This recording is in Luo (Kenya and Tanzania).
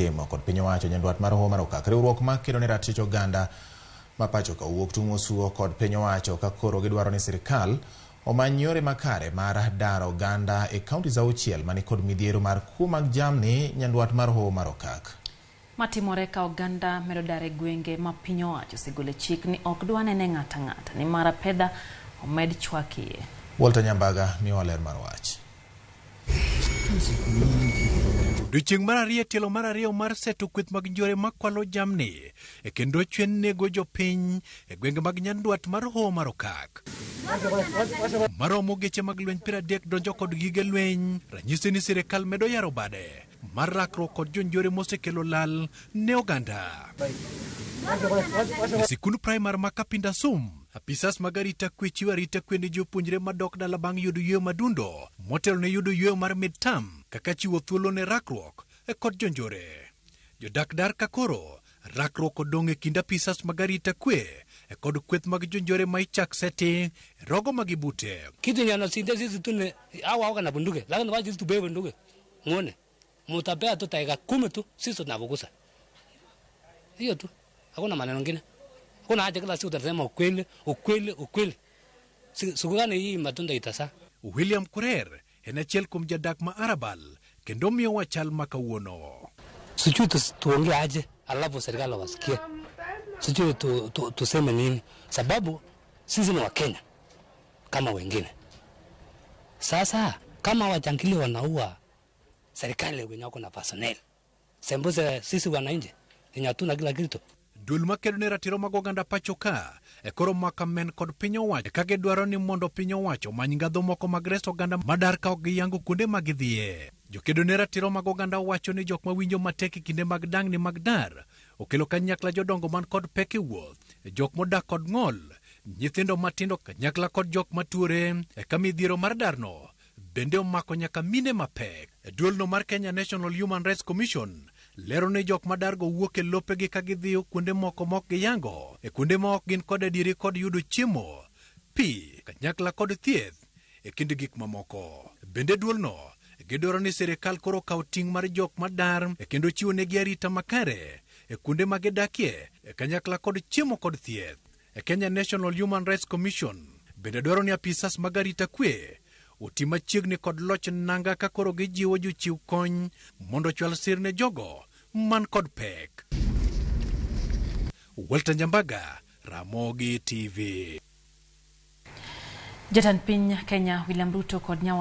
itimo kod piny owacho nyandwat mar Hoho mar Okak. Riwruok ma kedo ne ratich oganda ma pacho ka owuok tung'o suo kod piny owacho ka koro gidwaro ni sirikal omany yore makare mar daro oganda e counties 6 mani kod midhiero mar kuo mag jamni nyandwat mar Hoho mar Okak. Matimore ka oganda medo dar e gwenge ma piny owacho osegolo chik ni ok dwa nene ng'ato ang'ata nimar apedha omed chwakie. Walter Nyambaga miyowa ler mar wach. Odiochieng' mar ariyo e tielo mar ariyo mar seto kweth mag njore makwalo jamni e kendo chwen nego jopiny e gwenge mag nyandwat mar Hoho mar Okak. Maromo geche mag lweny 30 donjo kod gige lweny, ranyisi ni sirikal medo yaro bade mar rakruok kod jonjore mosekelo lal ne oganda. E sikund primar ma Kapinda Sum, apisas mag arita kwe chiwo arita kwe ne jopuonjre madok dala bang' yudo yweyo madundo motelo ne yudo yweyo mar mid-term kaka chiwo thuolo ne rakruok kod jonjore. Jodak dar ka koro rakruok odong' e kind apisas mag arita kwe kod kweth mag jonjore ma ichak seti e rogo ma gibute. Kitu yenye anashinda sisi tu ni hawa wako na bunduki, lakini wacha sisi tubebe bunduki. Muone. Mutapea tu dakika 10 tu, sisi tunafukuza. Hiyo tu. Hakuna maneno mengine. Hakuna haja kila siku tunasema ukweli, ukweli, ukweli. Siku gani hii matunda itazaa? William Kurer en achiel kuom jadak ma Arabal kendo miyowa chal ma kawuono. Sijui tuongee aje alafu serikali wasikie. Sijui tuseme nini sababu sisi ni wa Kenya kama wengine. Sasa kama wajangili wanaua serikali wenye wako na personnel, sembuse sisi wananchi wenye hatuna kila kitu. Duol makedo ne ratiro mag oganda pacho ka e koro maka men kod piny owacho ka gidwaro ni mondo piny owacho omany ngadho moko mag reso oganda madar ka ok giyango kuonde ma gidhiye. Jokedo ne ratiro mag oganda wacho ni jok mawinjo matek e kinde mag dangni mag dar okelo kanyakla jodongo man kod pek e wuoth, jok modak kod ng'ol, nyithindo matindo kanyakla kod jok matuore eka midhiero mar darno bende omako nyaka mine mapek. E duolno mar Kenya National Human Rights Commission lero ni jok madargo wuok e lopegi ka gidhiyo kuonde moko mok giyango, e kuonde ma ok gin kod adieri kod yudo chiemo, pi, kanyakla kod thieth e kind gik mamoko. Bende duolno gidwaro ni sirikal koro okaw ting' mar jok madar e kendo chiwo negi arita makare e kuonde ma gidakie e kanyakla kod chiemo kod thieth. E Kenya National Human Rights Commission bende dwaro ni apisas mag arita kwe oti machiegni kod loch nanga ka koro gijiwo jochiw kony mondo ochwal sir ne jogo man kod pek. Walter Nyambaga, Ramogi TV. Jatend piny Kenya William Ruto kod nyawadgi